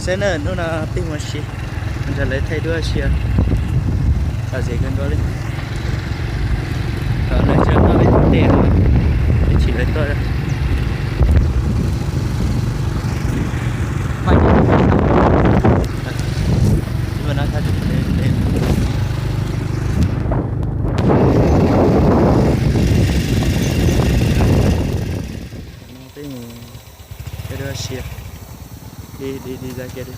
Saib na, hnub no peb mus ua si, nrog lawv thaij duab ua si, lom zem kawg nkaus li. Thaum lawv tsis tuaj peb mus ua si, peb tsis lawv tuaj. Peb mus thaij duab ua si, đi, đi, đi ra kia đi.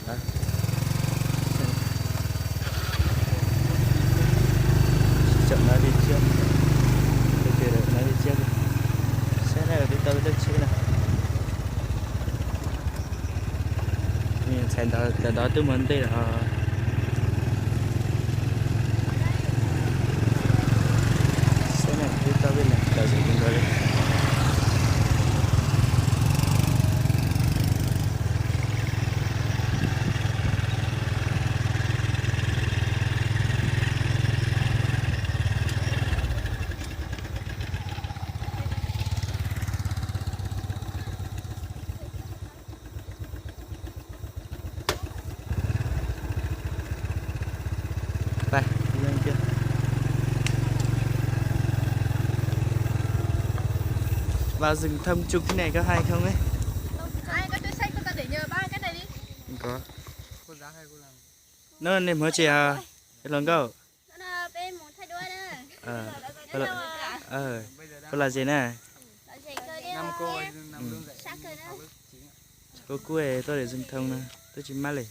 Chậm nói đi trước. Từ từ đợi nói đi trước đi. Saib na, peb tau peb lub tsheb na. Ntxhais ntawd, ntawd twb mus ntej lawm. Saib na, peb tau peb leeg lom zem kawg nkaus li. Vào rừng thông chụp cái này có hay không ấy? Ai, có tôi xách cho tao để nhờ ba cái này đi. Có. Nó nên mới chỉ à, cái lon gốc. Nó bên một thay đuôi đó. Ờ, Nó là, ờ, Nó là gì nè? Nó dễ cơ đi. Năm cô, Ừ. Năm lương dạy. Sát cơ đó. Cô cuối tôi để rừng thông nè, tôi chỉ mát lì.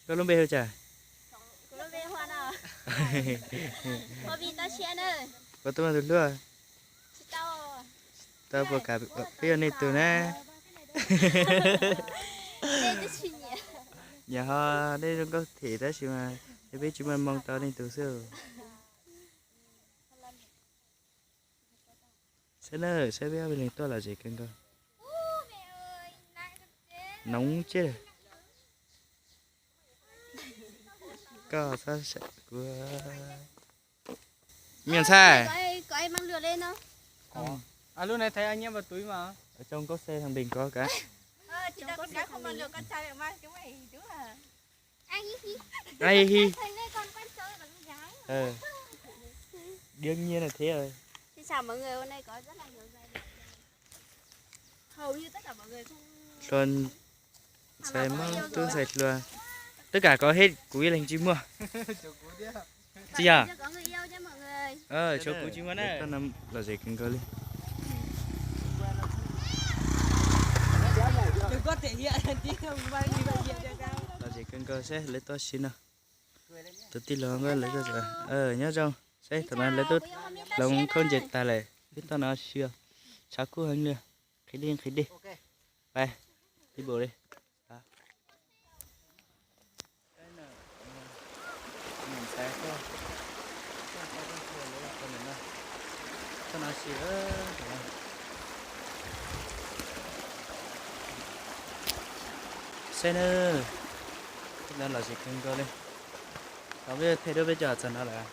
Koj lub npe hu cas? Kuv lub npe Hua no. Hua Vij toj siab na. Koj twb muaj tus hlub. Tsis tau. Tau puas kam peb ua nej tus na? Nej twb tsis nyiam. Nyiam ho, nej zoo nkauj thiab tab sis mas peb tsis muaj moo tau nej tus xwb. Saib na, saib peb ob peb leeg tuaj lom zem kawg nkaus. Noob ces koj txhob sam kuv. Miam Ntxhais. Có, có em mang lừa lên không? Alo, này thấy anh em vào túi mà. Ở trong cốp xe thằng Bình có cả. Ờ, chị ta con gái không mang lừa, con trai mang chứ mày đúng là. Ai hi hi. Ai hi hi. Thấy đây còn con trai bằng gái. Ờ. Đương nhiên là thế rồi. Xin chào mọi người, hôm nay có rất là nhiều giai điệu. Hầu như tất cả mọi người không. Hluas ntxhais Hmoob, tub ntxhais hluas. Tất cả có hết, kuv ib leeg tsis muaj. Tsis yog? Ờ, cho kuv tsis muaj na. Lom zem kawg nkaus li. Lom zem kawg nkaus, saib lawv tuaj si no. Tus tij laug nkauj lawv tuaj, nyob zoo. Saib thaum no lawv tuaj hloov khaub ncaws tag lawm, peb tuaj no si, tshav kub heev li. Qhib dej, qhib dej. Pais, pib npaum li. Saib na, lom zem kawg nkaus li. Thaum peb thaij duab peb cov txog no lawm.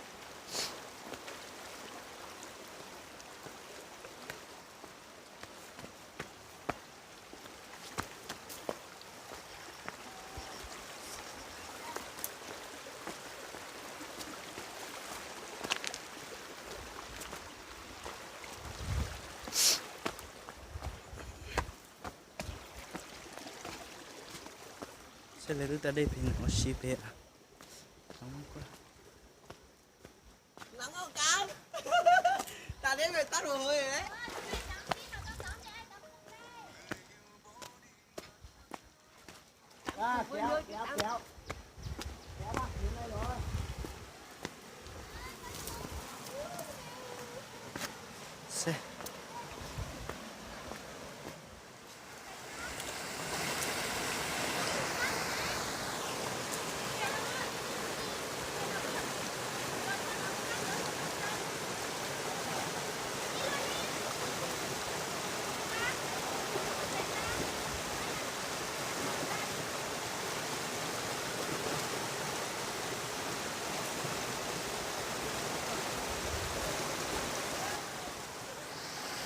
Saib lawv twb tau dej pem no ua si pem.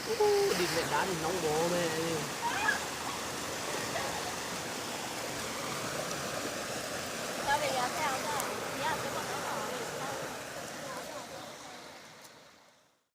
Ub, đi mẹ đá đi nóng bố mẹ đi.